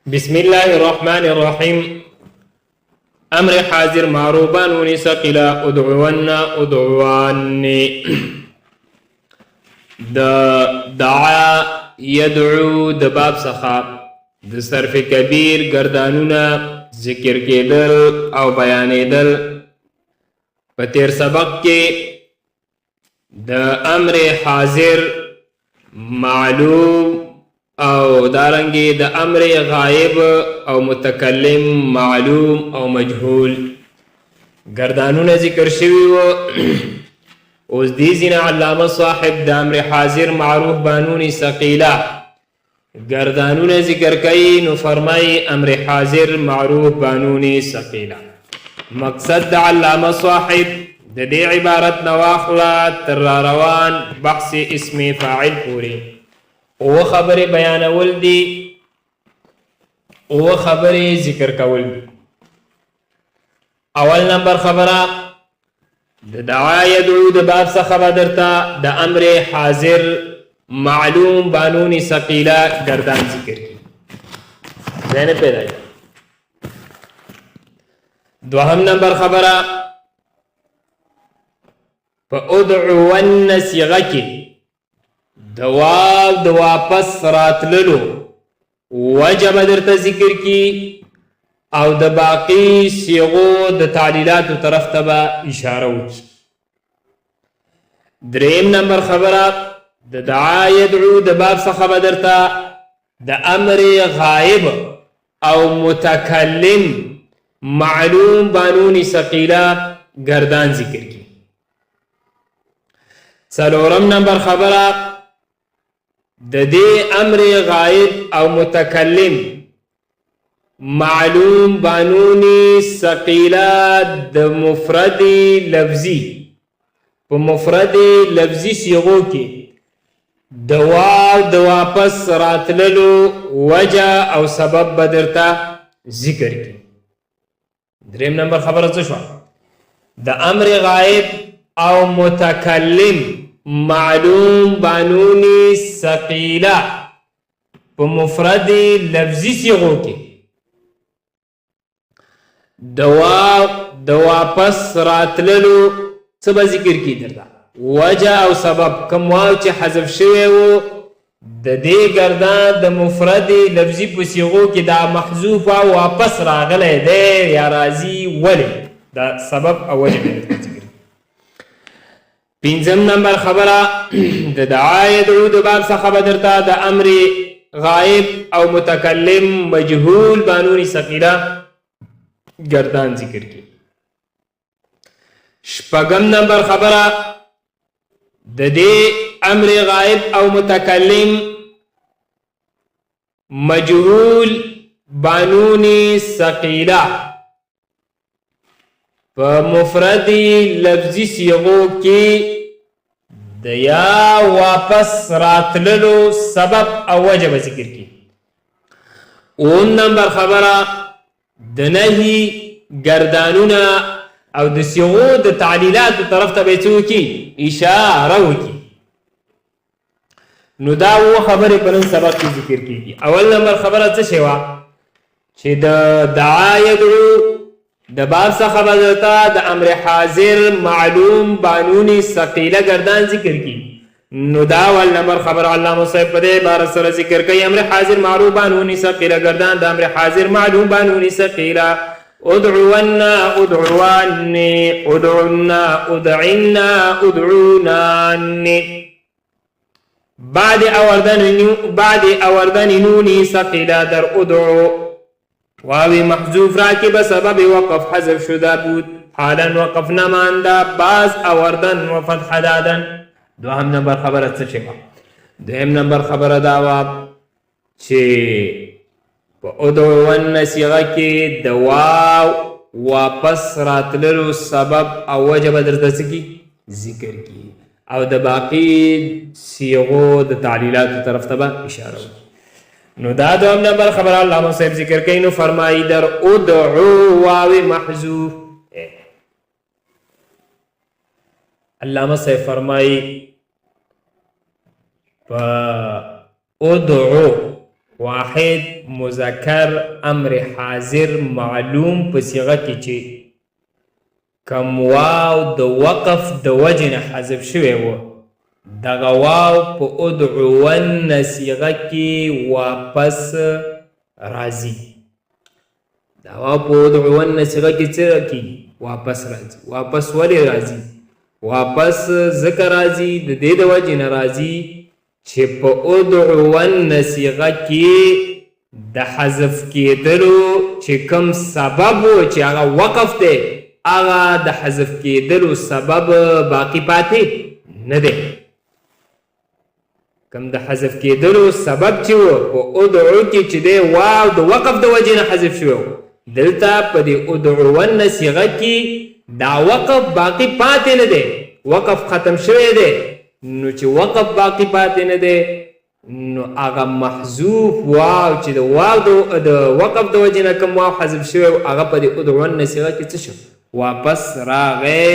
بسم الله الرحمن الرحیم. امر حاضر معروبا نون ثقيله ادعونا ادعواني. د دعا يدعو د باب څخه د صرف کبیر ګردانونه ذکر کېدل او بیانېدل. په تیر سبق کې د امر حاضر معلوم او دارنګې د امر غایب او متکلم معلوم او مجهول ګردانونه ذکر شوي وو. اوس دې ځینې علامه صاحب د امر حاضر معروف بانوني ثقیله ګردانونه ذکر کوي، نو فرمایي امر حاضر معروف بانوني ثقیله. مقصد د علامه صاحب د دې عبارت نه واخله تر را روان بحث اسم فاعل پورې اووه خبرې بیانول دي، اووه خبرې ذکر کول دي. اول نمبر خبره د دعا يدعو د باب څخه به درته د امر حاضر معلوم بانون ثقيله ګردان ذکر کی، ځای نه پیدا. دوهم نمبر خبره په ادعون صیغه کې د واو د واپس راتللو وجه به درته ذکر کی او د باقی صیغو د تعلیلاتو طرف ته به اشاره وکړي. دریم نمبر خبره د دعا یدعو د باب څخه به درته د امر غایب او متکلم معلوم بانون ثقیله ګردان ذکر کی. څلورم نمبر خبره د دې امر غایب او متکلم معلوم بانونی ثقیله د مفرد لفظي په مفرد لفظي صیغو کې د واو د واپس راتللو وجه او سبب به درته ذکر کړي. دریم نمبر خبره څه شوه؟ د امر غایب او متکلم معلوم بانونی ثقیله په مفرد لفظي صیغو کې د واو د واپس راتللو څه به ذکر کی درته؟ وجه او سبب. کوم واو چې حذف شوی وو د دې ګردان د مفرد لفظي په صیغو کې دا محذوف واو واپس راغلی دی یا راځي ولې، دا سبب او وجه به درته ذکر. پنځم نمبر خبره د دعا يدعو د باب څخه به درته د امر غائب او متکلم مجهول بانوني ثقيله ګردان ذکر کی. شپږم نمبر خبره د دې امر غائب او متکلم مجهول بانوني ثقيله په مفرد لفظي صیغو کې د یا واپس راتللو سبب او وجه به ذکر کی. اوم نمبر خبره د نهي ګردانونه او د صیغو د تعلیلاتو طرف ته به څه وکړي؟ اشاره وکړي. نو دا اووه خبرې په نن سبق کې ذکر کیږي. اول نمبر خبره څه شی وه؟ چې د دعا یدعو د باب څخه به درته د امر حاضر معلوم بانوني ثقیله ګردان ذکر کی. نو دا اول نمبر خبر علامه صاحب په دې عبارت سره ذکر کوي: امر حاضر معلوم بانوني ثقیله ګردان د امر حاضر معلوم بانوني ثقیله ادعونا ادعواني ادعونا ادعنا ادعوناني. بعد اوردن بعد اوردن نوني ثقيله در ادعو واوی محذوف را که به سبب وقف حذف شده بود، حالا وقف نمانده، باز اوردن و فتح دادن. دوهم نمبر خبره څه شوه؟ دوهم نمبر خبره دا وه چې په ادعون صیغه کې د واو واپس راتللو سبب او وجه به درته څه کي؟ ذکر کی او د باقی صیغو د تعلیلاتو طرف ته به اشاره وکړي. نو دا دوهم نمبر خبره علامه صاحب ذکر کوي، نو فرمایي در ادعو واو محذوف. علامه صاحب فرمایي په ادعو واحد مذکر امر حاضر معلوم په صیغه کې چې کوم واو د وقف د وجې نه حذف شوی و، دغه واو په ادعون صیغه کې واپس راځي. دا واو په ادعون صیغه کې څه کېږي؟ واپس راځي. واپس ولې راځي؟ واپس ځکه راځي، د دې د وجې نه راځي چې په ادعون صیغه کې د حذف کېدلو چې کوم سبب و، چې هغه وقف دی، هغه د حذف کېدلو سبب باقي پاتې نه دی. کوم د حذف کېدلو سبب چې و په ادعو کې چې دی واو د وقف د وجې نه حذف شوی و، دلته په دې ادعون صیغه کې دا وقف باقي پاتې نه دی، وقف ختم شوی دی. نو چې وقف باقي پاتې نه دی، نو هغه محذوف واو چې د واو د وقف د وجې نه کوم واو حذف شوی و، هغه په دې ادعون صیغه کې څه شو؟ واپس راغی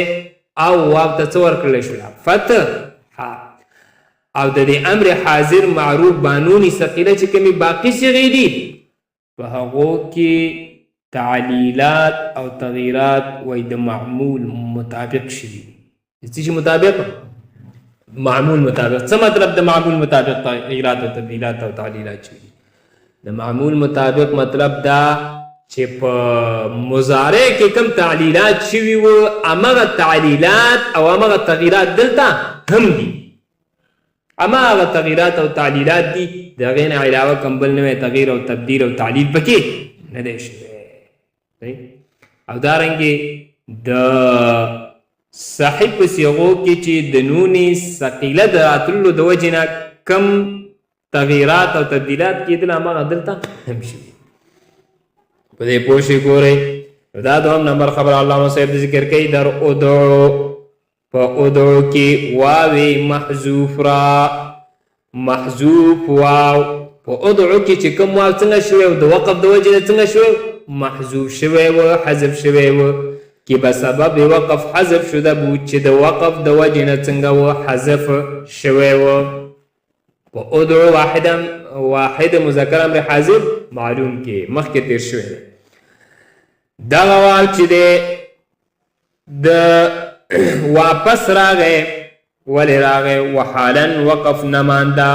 او واو ته څه ورکړلی شوله؟ فتحه. او د دې امر حاضر معروف بانوني ثقیله چې کومې باقي صیغې دي، په هغو کې تعلیلات او تغییرات وایي د معمول مطابق شوي دي. د څه شي مطابق؟ معمول مطابق. څه مطلب د معمول مطابق تغییرات او تبدیلات او تعلیلات شوي دي؟ د معمول مطابق مطلب دا چې په مضارع کې کوم تعلیلات شوي وو، همغه تعلیلات او همغه تغییرات دلته هم دي، هماغه تغییرات او تعلیلات دي. د هغې نه علاوه کوم بل نوی تغییر او تبدیل او تعلیل پکې نه دی شوی. او دارنګې د صحیح په صیغو کې چې د نونې ثقیله د راتللو د وجې نه کم تغییرات او تبدیلات کېدل، هماغه دلته هم شوي. په دې پوه شئ. ګورئ، دا دوهم نمبر خبره علامه صاحب ذکر کوي. در ادعو، په ادعو کې واوې محذوف را، محذوف واو په ادعو کې چې کوم واو څنګه شوی او د وقف د وجې نه څنګه شوی؟ محذوف شوی و، حذف شوی و، کې به سبب وقف حذف شده بود، چې د وقف د وجې نه څنګه و؟ حذف شوی و په ادعو واحد واحد مذکر امر حاضر معلوم کې مخکې تیر شوی دی. دغه واو چې دی د واپس راغی، ولې راغی؟ وحالا وقف نمانده.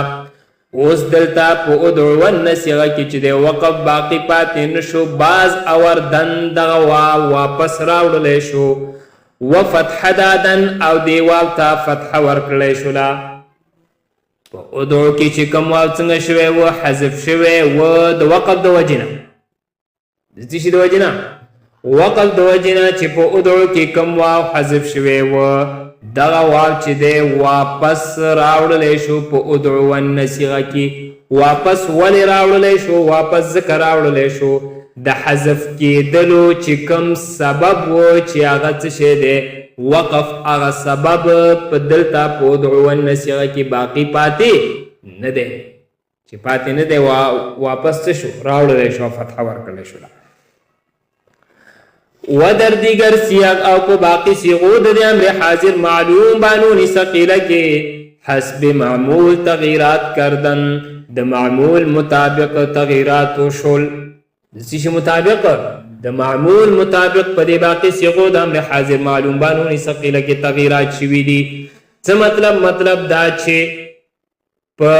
اوس دلته په ادعون صیغه کې چې دی وقف باقي پاتې نشو، باز اوردن دغه واو واپس راوړلی شو، و فتح دادن او دی واو ته فتح ورکړلی شوله. په ادعو کې چې کوم واو څنګه شوی و؟ حذف شوی و د وقف د وجې نه. د څه شي د وجې نه؟ وقف د وجې نه. چې په ادعو کې کوم واو حذف شوی و، دغه واو چې دی واپس راوړلی شو په ادعون صیغه کې. واپس ولې راوړلی شو؟ واپس ځکه راوړلی شو، د حذف کېدلو چې کوم سبب و، چې هغه څه شی دی؟ وقف. هغه سبب په دلته په ادعون صیغه کې باقي پاتې نه دی. چې پاتې نه دی، واپس څه شو؟ راوړلی شو، فتحه ورکړلی شو. و در دیگر سیاق، او په باقی صیغو د دې امر حاضر معلوم بانون ثقیله کې حسب معمول تغییرات کردن، د معمول مطابق تغییرات وشول. د څه شي مطابق؟ د معمول مطابق په دې باقی صیغو د امر حاضر معلوم بانون ثقیله کې تغییرات شوي دي. څه مطلب؟ مطلب دا چې په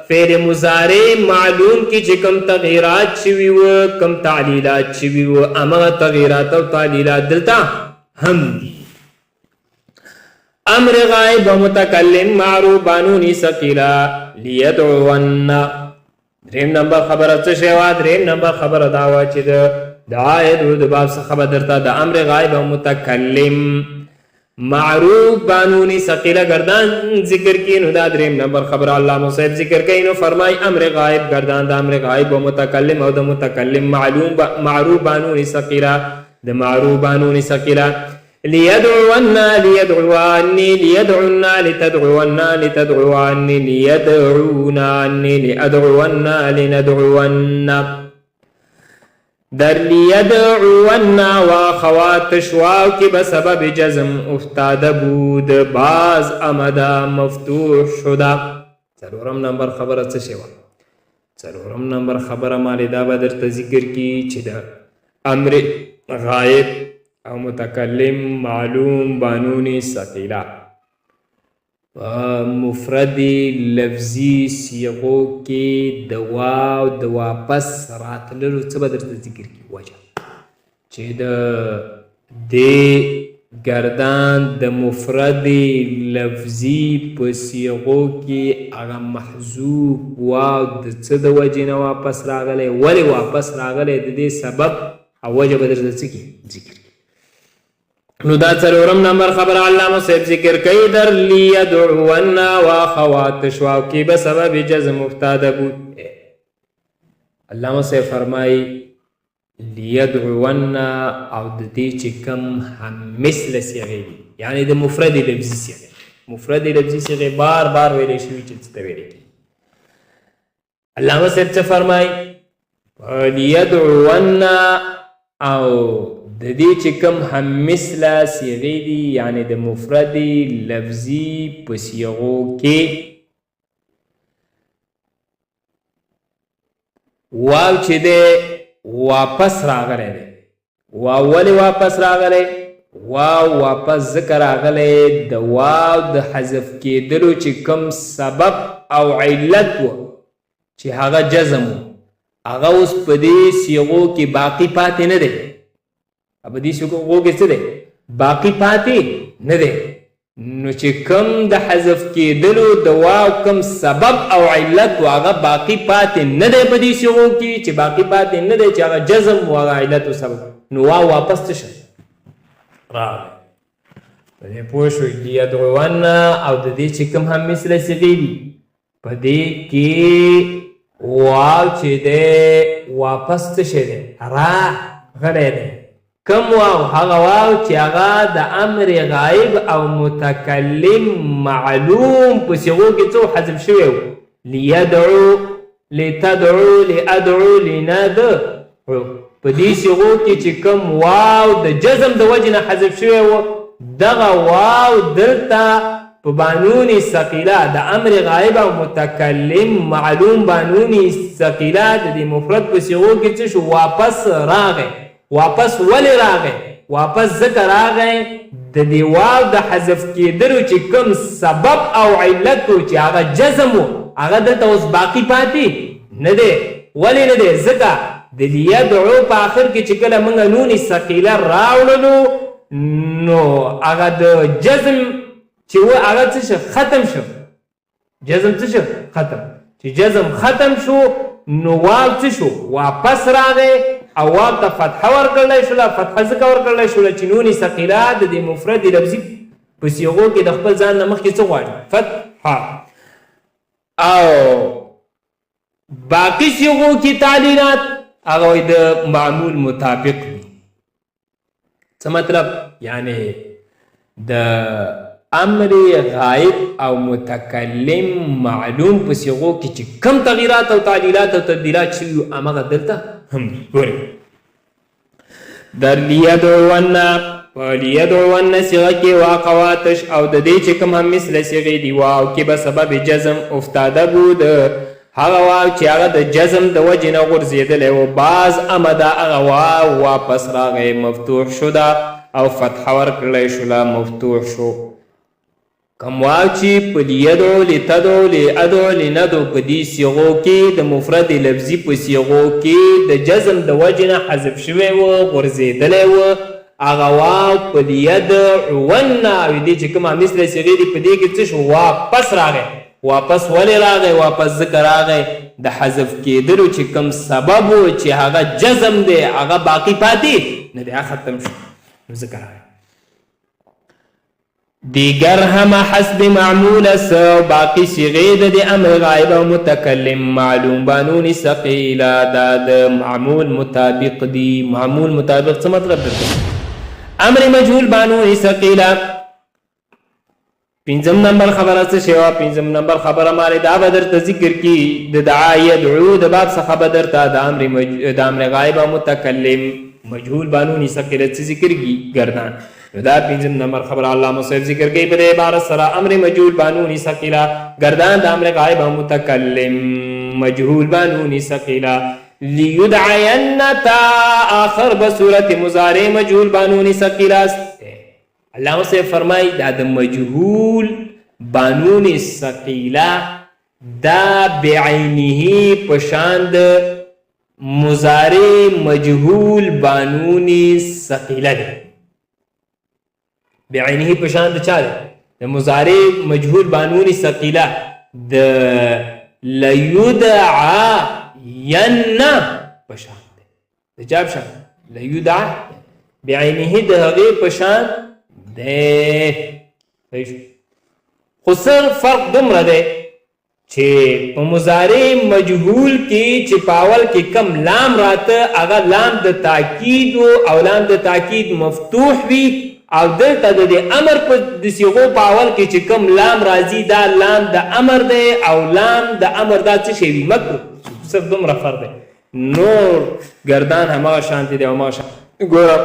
فعل مضارع معلوم کې چې کوم تغییرات شوي وو، کوم تعلیلات شوي وو، همغه تغییرات او تعلیلات دلته هم دي. امر غائب و متکلم معروف بانونی ثقیله لیدعون. دریم نمبر خبره څه شی وه؟ دریم نمبر خبره دا وه چې د دعا یدعو د باب څخه به درته د امر غائب او متکلم معروف بانونی ثقیله گردان ذکر کی. نو دا دریم نمبر خبره علامه صاحب ذکر کوي. نو فرمای، امر غائب، گردان د امر غائب او متکلم او د متکلم معلوم معروف بانونی ثقیله، د معروف بانونی ثقیله ليدعون، ليدعواني، ليدعونا، لتدعونا، لتدعواني، ليدعوناني، لأدعونا، لندعون. در لیدعون و اخواتش واو کې به سبب جزم افتاده بود، باز آمده مفتوح شده. څلورم نمبر خبره څه شی وه؟ څلورم نمبر خبره مالې دا به درته ذکر کی چې د امر غایب او متکلم معلوم بانون ثقیله په مفرد لفظي صیغو کې د واو د واپس راتللو څه به درته ذکر کی وجه چې د دې ګردان د مفرد لفظي په صیغو کې هغه محذوف واو د څه د وجې نه واپس راغلی، ولې واپس راغلی، د دې سبب او وجه به درته څه کي ذکر کړي. نو دا څلورم نمبر خبره علامه صاحب ذکر کوي، در لیدعون واخوات شوا کې به سبب جزم افتاده بود. علامه صاحب فرمایي لیدعون او د دې چې کم هم مثل صیغې دي، یعنی د مفرد لفظي صیغې، مفرد لفظي صیغې بار بار ویلی شوي چې څه ته ویلی کېږي. علامه صاحب څه فرمایي؟ لیدعون او د دې چې کوم هم مثله صیغې دي، یعنی د مفرد لفظي په صیغو کې واو چې دی واپس راغلی دی. واو ولې واپس راغلی؟ واو واپس ځکه راغلی د واو د حذف کېدلو چې کوم سبب او علت و چې هغه جزم و، هغه اوس په دې صیغو کې باقي پاتې نه دی. په دې صیغو کې څه دی؟ باقي پاتې نه دی. نو چې کوم د حذف کېدلو د واو کوم سبب او علت و هغه باقي پاتې نه دی په دې صیغو کې، چې باقي پاتې نه دی چې هغه جزم و هغه علت او سبب، نو واو واپس څه شو؟ راغی. په دې پوه شوئ؟ لیدعون او د دې چې کوم هم مثله صیغې دي په دې کې واو چې دی واپس څه شی دی؟ راغلی دی. کوم واو؟ هغه واو چې هغه د امر غایب او متکلم معلوم په صیغو کې څه حذف شوی و، لیدعو، لتدعو، لادعو، لندعو، په دې صیغو کې چې کوم واو د جزم د وجې نه حذف شوی و، دغه واو دلته په بانون ثقیله د امر غایب او متکلم معلوم بانون ثقیله د دې مفرد په صیغو کې څه شو؟ واپس راغی. واپس ولې راغی؟ واپس ځکه راغی د دې واو د حذف کېدلو چې کوم سبب او علت و چې هغه جزم و، هغه دلته اوس باقي پاتې نه دی. ولې نه دی؟ ځکه د لیدعو په آخر کې چې کله موږ نون ثقیله راوړلو نو هغه د جزم چې و هغه څه شو؟ ختم شو. جزم څه شو؟ ختم. چې جزم ختم شو نو واو څه شو؟ واپس راغی او واو ته فتحه ورکړلی شوله. فتحه ځکه ورکړلی شوله چې نون ثقیله د دې مفرد لفظي په صیغو کې د خپل ځان نه مخکې څه غواړي؟ فتحه. او باقي صیغو کې تعلیلات هغه وایي د معمول مطابق دي. څه مطلب؟ یعنی د امر غایب او متکلم معلوم په صیغو کې چې کم تغییرات او تعلیلات او تبدیلات شوي وو همغه دلته هم دي. ګورئ در لیدعون، په لیدعون صیغه کې واقواتش او د دې چې کوم هم مثله صیغې دي واو کې به سبب جزم افتاده بود، هغه واو چې هغه د جزم د وجې نه غورځېدلی و، باز امده هغه واو واپس راغی، مفتوح شو ده او فتحه ورکړلی شوله، مفتوح شو. کوم واو چې په لیدعو، لتدعو، لادعو، لندعو په دې صیغو کې د مفرد لفظي په صیغو کې د جزم د وجې نه حذف شوی و، غورځېدلی و، هغه واو په لیدعون او دې چې کومه مثله صیغې دي په دې کې څه شو؟ واپس راغی. واپس ولې راغی؟ واپس ځکه راغی د حذف کېدلو چې کوم سبب و چې هغه جزم دی هغه باقي پاتې نه دی، هغه ختم شو، نو ځکه راغی. دیگر همه حسب معمول است، باقی صیغې د دې امر غایب او متکلم معلوم بانون ثقیله، دا د معمول مطابق دي. معمول مطابق څه مطلب درته؟ امر مجهول بانون ثقیله. پنځم نمبر خبره څه شی وه؟ پنځم نمبر خبره مالې دا به درته ذکر کی د دعا یدعو د باب څخه به درته د امر د امر غایب او متکلم مجهول بانون ثقیله څه ذکر کی ګردان. نو دا پنځم نمبر خبره علامه صاحب ذکر کوي په دې عبارت سره، امر مجهول بانون ثقیله ګردان د امر غایب او متکلم مجهول بانون ثقیله. لیدعین تا آخر بصورت مضارع مجهول بانون ثقیله است. علامه صاحب فرمایي دا د مجهول بانون ثقیله دا بعینه په شان د مضارع مجهول بانون ثقیله دی. بعینه په شان د چا دی؟ د مضارع مجهول بانون ثقیله د لیدعا ین په شان دی. د چا په شان؟ لیدعا بعینه د هغې په شان دی. صحیح شو. خو صرف فرق دومره دی چې په مضارع مجهول کې چې په اول کې کم لام راته هغه لام د تاکید او لام د تاکید مفتوح وي، او دلته د دې امر په د صیغو په اول کې چې کم لام راځي دا لام د امر دی، او لام د امر دا څه شی وي؟ مکروه. صرف دومره فرق دی، نور ګردان هماغه شانتې دی او هماغه شان. ګوره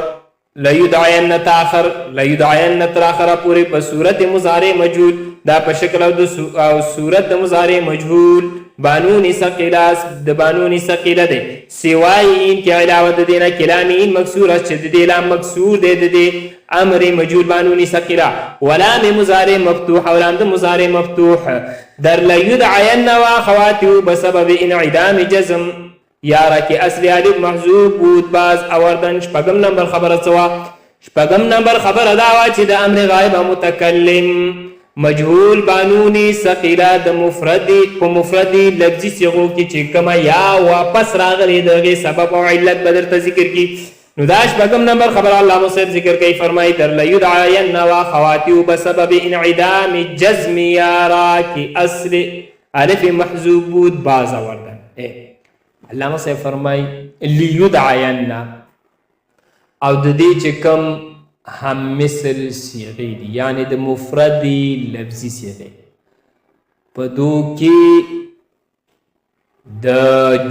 لیدعین تاخر، لیدعین تر اخره پورې په صورت مضارع مجهول، دا په شکل او د او صورت د مضارع مجهول بانون ثقیله، د بانون ثقیله دی. سوای این کې علاوه د دې نه کلام این مکسور است چې د دې لام مکسور دی د دې امر مجهول بانون ثقیله، ولام مضارع مفتوح او لام د مضارع مفتوح. در لیدعین واخواته بسبب انعدام جزم یاره کې اصل الف محذوف بود باز اوردن. شپږم نمبر خبره څه وه؟ شپږم نمبر خبره دا وه چې د امر غایب متکلم مجهول بانوني ثقیله د مفرد په مفردي لفظي صیغو کې چې کومه یا واپس راغلې د هغې سبب او علت به درته ذکر کړي. نو دا شپږم نمبر خبره علامه صاحب ذکر کوي، فرمایي در لیدعین واخواتیو بسبب انعدام جزم یارا کې اصل الف محذوف بود باز اوردن. علامه صاحب فرمایي لیدعین او د دې چې کوم هم مثل صیغې دي، یعنې د مفردې لفظي صیغې په دو کې د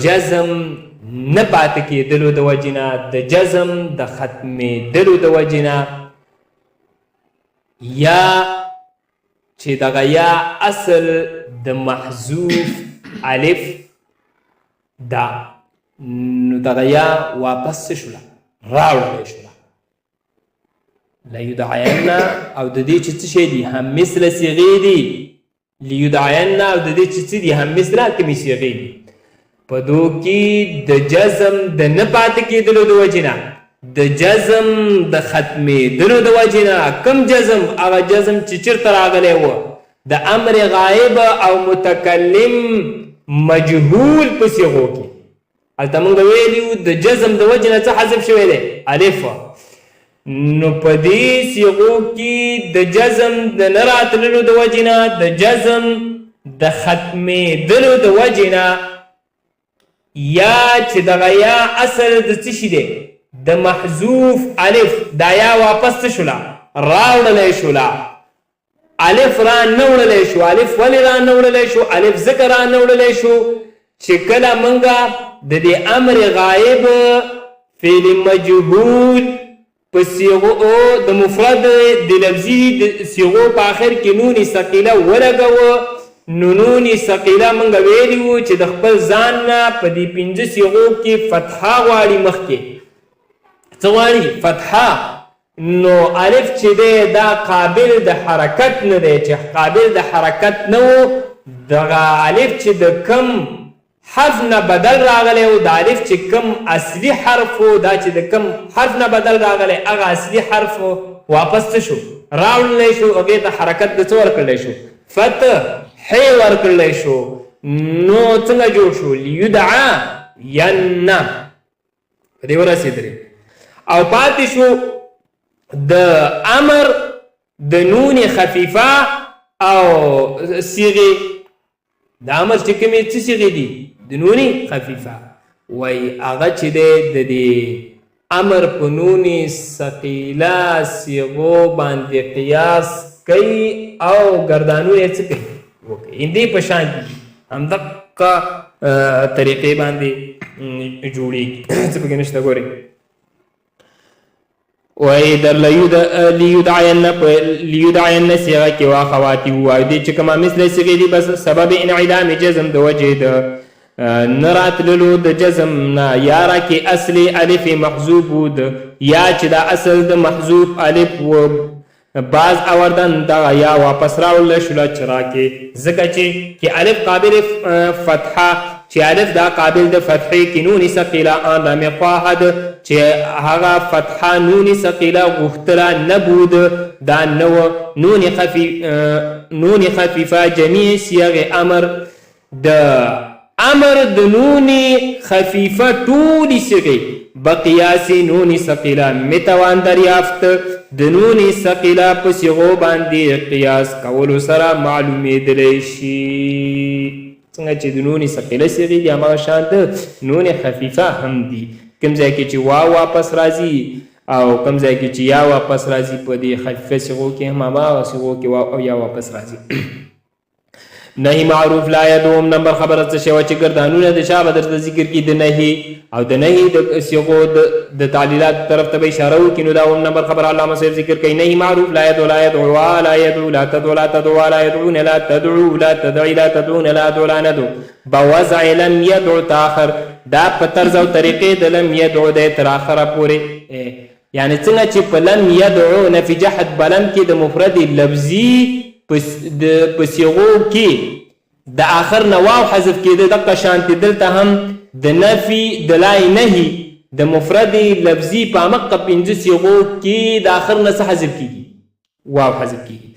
جزم نه پاتې کېدلو د وجې نه، د جزم د ختمېدلو د وجې نه، یا چې دغه یا اصل د محذوف الف دا، نو دغه یا واپس څه شوله؟ راوړلی شوله. لیدعین او د دې چې څه شی دي؟ هم مثله صیغې دي. لیدعین او د دې چې څه دي؟ هم مثله کومې صیغې دي. په دو کې د جزم د نه پاتې کېدلو د وجې نه، د جزم د ختمېدلو د وجې نه، کوم جزم؟ هغه جزم چې چېرته راغلی و؟ د امر غایب او متکلم مجهول په صیغو کې. هلته موږ ویلي وو د جزم د وجې نه څه حذف شوی دی؟ الف. نو په دې صیغو کې د جزم د نه راتللو د وجې نه، د جزم د ختمېدلو د وجې نه، یا چې دغه یا اصل د څه شي دی؟ د محذوف الف، دا یا واپس څه شوله؟ راوړلی شوله. الف را نه وړلی شو. الف ولې را نه وړلی شو؟ الف ځکه را نه وړلی شو چې کله موږ د دې امر غایب فعل مجهول په صیغو د مفرد د لفظي د صیغو په آخر کې نون ثقیله ولګوه، نو نون ثقیله موږ ویلي وو چې د خپل ځان نه په دې پنځه صیغو کې فتحه غواړي. مخکې څه غواړي؟ فتحه. نو الف چې دی دا قابل د حرکت نه دی، چې قابل د حرکت نه و، دغه الف چې د کم حرف نه بدل راغلی و، د الف چې کم اصلي حرف و، دا چې د کم حرف نه بدل راغلی هغه اصلي حرف واپس څه شو؟ راوړلی شو. هغې ته حرکت د څه ورکړلی شو؟ فتحې ورکړلی شو. نو څنګه جوړ شو؟ لیدعا ین په دې ورسېدلې. او پاتې شو د امر د نون خفیفه او صیغې، د امر چې کومې څه صیغې دي؟ د نون خفیفه. وایي هغه چې دی د دې امر په نون ثقیله صیغو باندې قیاس کوي او ګردانونه یې څه کوي؟ وکوي. هندې په شان دي، همدقه طریقې باندې جوړېږي، څه پکې نشته. ګورئ وایي در لیدعین په لیدعین صیغه کې واخواتي وایي دې چې کومه مثله صیغې دي بس سبب انعدام جزم د وجې د نه راتللو د جزم نه یا را کې اصل الف محذوف بود، یا چې دا اصل د محذوف الف و، باز اوردن دغه یا واپس راوړل شوله چې راکې، ځکه چې کې الف قابل فتحه، چې الف دا قابل د فتحې کې نون ثقیله آن را میخواهد، چې هغه فتحه نون ثقیله غوښتله نبود، دا نه و. نون خفیفه جمیع صیغ امر، د امر د نون خفیفه ټولې صیغې بقیاس نون ثقیله میتوان دریافت، د نون ثقیله په صیغو باندې قیاس کولو سره معلومېدلی شي. څنګه چې د نون ثقیله صیغې دي هماغه شان د نون خفیفه هم دي. کوم ځای کې چې واو واپس راځي او کوم ځای کې چې یا واپس راځي، په دې خفیفه صیغو کې هم هماغه صیغو کې واو او یا واپس راځي. نهی معروف لا یدوم نمبر خبره څه شوه چې ګردانونه د چا به درته ذکر کړي؟ د نهي او د نهي د صیغو د تعلیلات طرف ته به اشاره وکړي. نو دا اوم نمبر خبره علامه صاحب ذکر کوي. نهي معروف لا يدعو لا يدعو لا يدعو لا تدعو لا تدعو لا يدعون لا تدعو لا تدعي لا تدعون لا ادعو لا ندعو بوضع لم يدعو تاخر، دا په طرز او طریقې د لم يدعو دی تر اخره پورې. یعنی څنګه چې په لم يدعو نفي جحد بلم کې د مفرد لفظي په صیغو کې د آخر نه واو حذف کېده، دقه شانتې دلته هم د نفي د لای نهي د مفرد لفظي په همقه 5 صیغو کې د آخر نه څه حذف کېږي؟ واو حذف کېږي.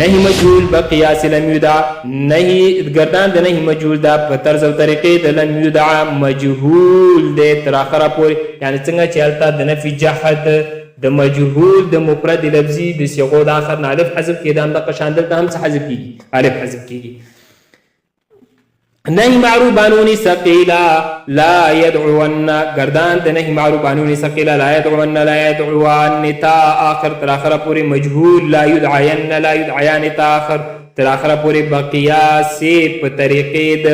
نهي مجهول بقیاس لم یدع، نهي ګردان د نهي مجهول دا په طرز او طریقې د لم یدع مجهول دی تر آخره پورې. یعنی څنګه چې هلته د نفي جحد د مجهول د مفرد لفظي د صیغو د آخر نه الف حذف کېده، همدغه شان دلته هم څه حذف کېږي؟ الف حذف کېږي. نهي معروف بانون ثقيله لا يدعون، ګردان د نهي معروف بانون ثقيله لا يدعون لا يدعوان تا آخر تر آخره پورې مجهول لا يدعين لا يدعيان تا آخر تر آخره پورې بقیاس په طریقې د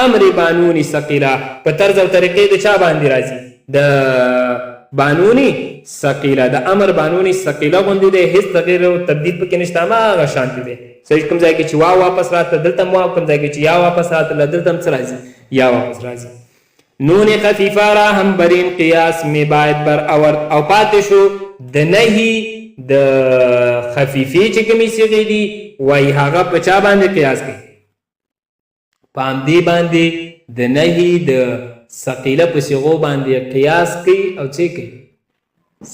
امر بانون ثقيله، په طرز او طریقې د چا باندې راځي؟ د بانون ثقيله، د امر بانون ثقيله غوندې دی، هېڅ تغییر او تبدیل پکې نشته، هماغه شانتې دی. صحیح، کوم ځای کې چې واو واپس راته دلته هم واو، کوم ځای کې چې یا واپس راته دلته هم څه راځي؟ یا واپس راځي. نون خفیفه را هم برین قیاس می باید بر اورد، او پاتې شو د نهي د خفیفې چې کومې صیغې دي وایي هغه په چا باندې قیاس کوي؟ په همدې باندې د نهي د ثقیله په صیغو باندې قیاس کوي او څه کوي؟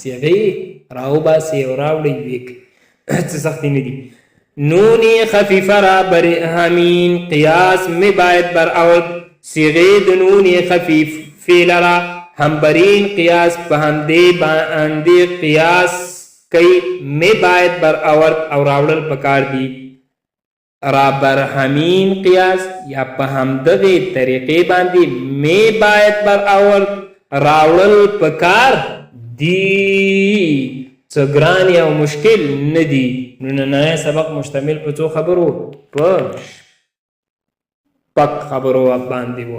صیغې راوباسي او راوړي ویې کوي، څه سختې نه دي. نون خفیفه را بر همین قیاس می باید بر اورد، صیغې د نون خفیفې لره همبرین قیاس په همدې باندې قیاس کوي، می باید بر اورد او راوړل پکار دي. را بر همین قیاس یا په همدغې طریقې باندې می باید بر اورد راوړل پکار دي، څه ګران او مشکل نه دي. نو نننی سبق مشتمل په څو خبرو؟ په 6 خبرو باندې و.